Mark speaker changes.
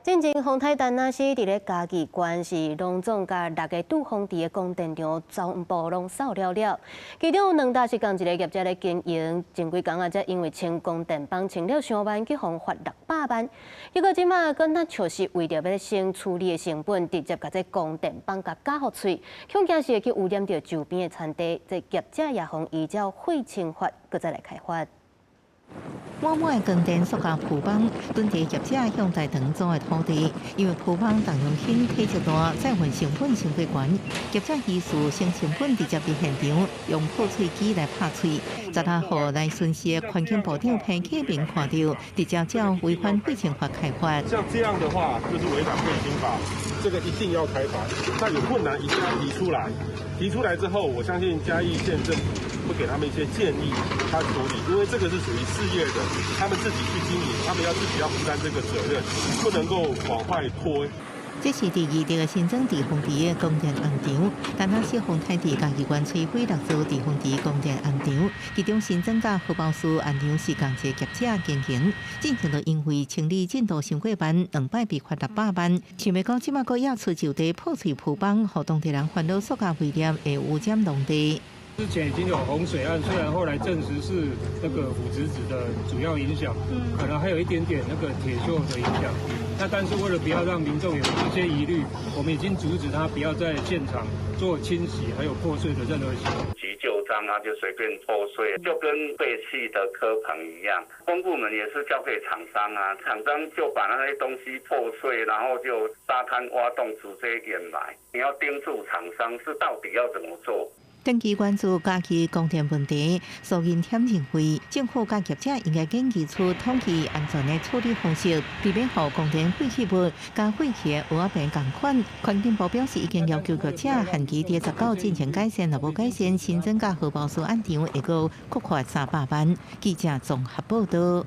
Speaker 1: 進前風颱丹那斯佇咧嘉義縣是攏總共六个拄風池的光電場全部攏掃了了。其中有兩搭是仝一个業者咧經營，前幾工啊，才因為清光電板清了傷慢，去予罰600萬。結果這馬閣若像是為著欲省處理的成本，直接共這光電板共咬予碎，恐驚是會去污染著周邊的田地。這業者也予依照廢清法，閣再來開罰。
Speaker 2: 滿滿的光電塑膠浮板，囤佇業者向大長租的土地，因為浮板重量輕、體積大，載運成本傷過懸。業者疑似省成本，直接佇現場用破碎機來拍碎。十六號來巡視的環境部長彭啟明看著，直接照違反廢清法開罰。
Speaker 3: 像這樣的話，就是違反廢清法，這個一定要開罰。那有困難一定要提出來，提出來之後，我相信嘉義縣政府會給他們一些建議，他處理，因為這個是屬於事業的，他們自己去經營，他們要自己要負擔這個責任，不能夠往外拖。
Speaker 2: 這是第二個新增佇風池的光電紅場，丹那斯風颱佇嘉義縣摧毀六座佇風池光電紅場，其中新莊佮荷包樹紅場是仝一個業者經營，進前就因為清理進度傷過慢，兩擺被罰600萬。想欲講這馬閣猶出就地破碎浮板，予當地人煩惱塑膠廢料會污染農地。
Speaker 4: 之前已經有洪水案，雖然後來證實是那個腐殖質的主要影響，可能還有一點點那個鐵鏽的影響。那但是為了不要讓民眾有這些疑慮，我們已經阻止他不要在現場做清洗還有破碎的任何行為。
Speaker 5: 急就章啊，就隨便破碎，就跟廢棄的蚵棚一樣。公部門也是交給廠商啊，廠商就把那些東西破碎，然後就沙灘挖洞直接掩埋。你要盯住廠商是到底要怎麼做？
Speaker 2: 長期關注嘉義光電問題，蘇銀添認為，政府佮業者應該研究出統一安全的處理方式，避免予光電廢棄物佮廢棄的蚵仔棚仝款。環境部表示，已經要求業者限期佇19進行改善，若無改善，新莊佮荷包樹案場會閣罰300萬。記者綜合報道。